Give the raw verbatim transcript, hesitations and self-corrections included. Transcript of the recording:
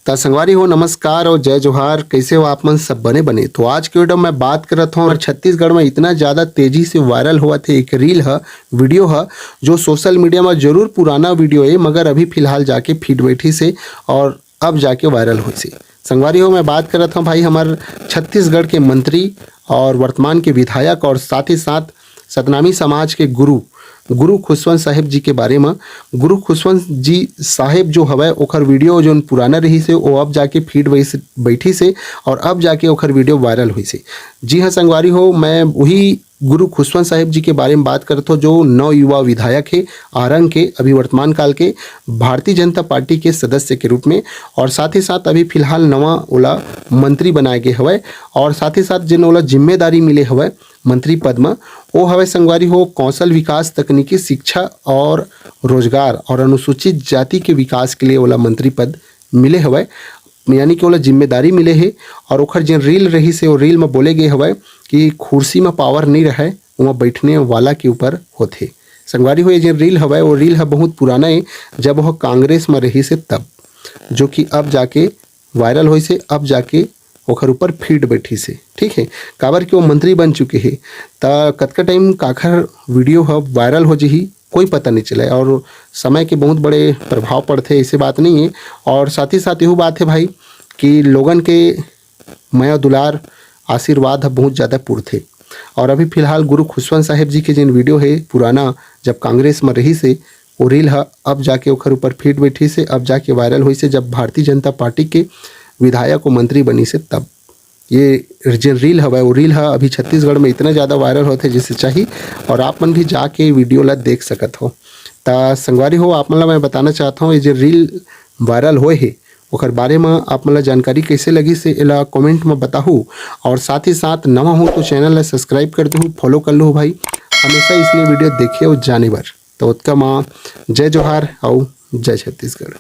त संगवारी हो, नमस्कार और जय जोहार। कैसे हो आप मन? सब बने बने। तो आज के वीडियो में बात करत हूँ, और छत्तीसगढ़ में इतना ज्यादा तेजी से वायरल होवत हे एक रील ह, वीडियो ह, जो सोशल मीडिया में जरूर पुराना वीडियो है, मगर अभी फिलहाल जाके फीड बैठी से और अब जाके वायरल होइसे। संगवारी हो, मैं बात करत हूँ भाई, हमार छत्तीसगढ़ के मंत्री और वर्तमान के विधायक और साथ ही साथ सतनामी समाज के गुरु, गुरु खुशवंत साहेब जी के बारे में। गुरु खुशवंत जी साहेब जो हवय, ओखर वीडियो जोन पुराना रही से, वो अब जाके फीड वही से बैठी से और अब जाके ओखर वीडियो वायरल हुई से। जी हाँ संगवारी हो, मैं वही गुरु खुशवंत साहेब जी के बारे में बात करत हो, जो नव युवा विधायक है आरंग के, अभी वर्तमान काल के भारतीय जनता पार्टी के सदस्य के रूप में, और साथ ही साथ अभी फिलहाल नवा ओला मंत्री बनाए गए हवय, और साथ ही साथ जिन ओला जिम्मेदारी मिले हवय मंत्री पद म, वो हवय संगवारी हो कौशल विकास, तकनीकी शिक्षा और रोजगार और अनुसूचित जाति के विकास के लिए ओला मंत्री पद मिले हवय, यानी कि ओला जिम्मेदारी मिले हे। और ओखर जेन रील रही से, वो रील में बोले गए हवय कि कुर्सी में पावर नहीं रहे, ओमा बैठने वाला के ऊपर होथे। संगवारी हो, ये जेन रील हवय, वो रील ह बहुत पुराना है, जब वह कांग्रेस में रही से तब, जो कि अब जाके वायरल होइसे, अब जाके ओखर ऊपर फीड बैठी से, ठीक है, काबर कि वो मंत्री बन चुके हैं। त कतका टाइम काखर वीडियो ह वायरल हो जही, कोई पता नहीं चले, और समय के बहुत बड़े प्रभाव पड़थे, ऐसे बात नहीं है। और साथ ही साथ यहू बात है भाई कि लोगन के मया दुलार आशीर्वाद ह बहुत ज़्यादा पुरथे। और अभी फिलहाल गुरु खुशवंत साहेब जी के जिन वीडियो है पुराना, जब कांग्रेस में रही से, वो रील ह अब जाके ओखर ऊपर फीड बैठी से, अब जाके वायरल होई से, जब भारतीय जनता पार्टी के विधायक और मंत्री बनी से तब। ये जे रील हवय, वो रील ह अभी छत्तीसगढ़ में इतना ज़्यादा वायरल होथे जैसे चाही, और आप मन भी जाके वीडियो ला देख सकत हो। त संगवारी हो, आप मन ला मैं बताना चाहत हूँ, ये जे रील वायरल होए हे, ओकर बारे म आप मन ला जानकारी कैसे लगी से एला कमेंट म बताहू, और साथ ही साथ नवा हो तो चैनल ला सब्सक्राइब कर दहू, फॉलो कर लहू भाई, हमेशा इसने वीडियो देखे और जाने बर। तो ओतका म जय जोहार अउ जय छत्तीसगढ़।